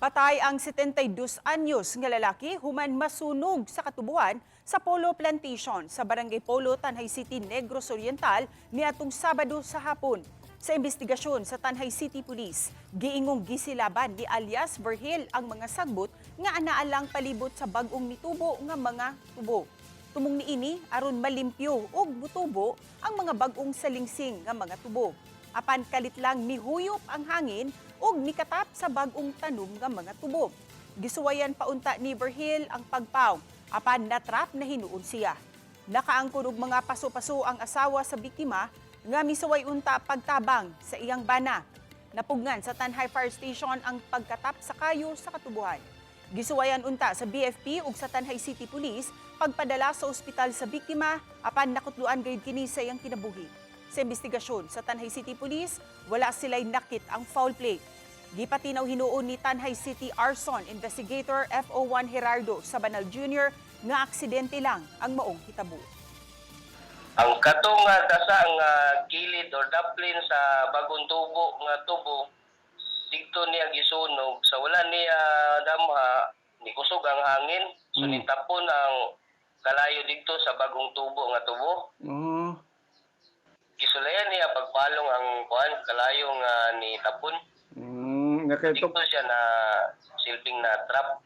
Patay ang 72 anyos nga lalaki human masunog sa katubuhan sa Polo Plantation sa Barangay Polo, Tanjay City, Negros Oriental niadtong Sabado sa hapon. Sa investigasyon sa Tanjay City Police, giingong gisilaban ni alias Vergel ang mga sagbot nga anaalang palibot sa bag-ong mitubo nga mga tubo. Tumong niini aron malimpyo ug mutubo ang mga bag-ong salingsing nga mga tubo. Apan kalit lang mihuyop ang hangin ug mikatap sa bag-ong tanom nga mga tubo. Gisuwayan paunta ni Vergel ang pagpaw apan natrap na hinuon siya. Nakaangkon og mga paso-paso ang asawa sa biktima nga misuway unta pagtabang sa iyang bana. Napugngan sa Tanjay Fire Station ang pagkatap sa kayo sa katubuhan. Gisuwayan unta sa BFP ug sa Tanjay City Police pagpadala sa ospital sa biktima apan nakutluan gayud kini sa iyang kinabuhi. Sa investigasyon sa Tanjay City Police, wala sila'y nakit-ang foul play. Gipatinaw hinuon ni Tanjay City Arson Investigator FO1 Gerardo Sabanal Jr. nga aksidente lang ang maong hitabo. Ang katong nga dasa nga kilid or daplin sa bagong tubo nga tubo, didto niya gisunog. Sa wala niya damha, nikusog ang hangin, so nitapon ang kalayo didto sa bagong tubo nga tubo. Gisulayan niya pagpalong ang kuan, kalayo nga ni tapon. Didto siya na silbing na trap.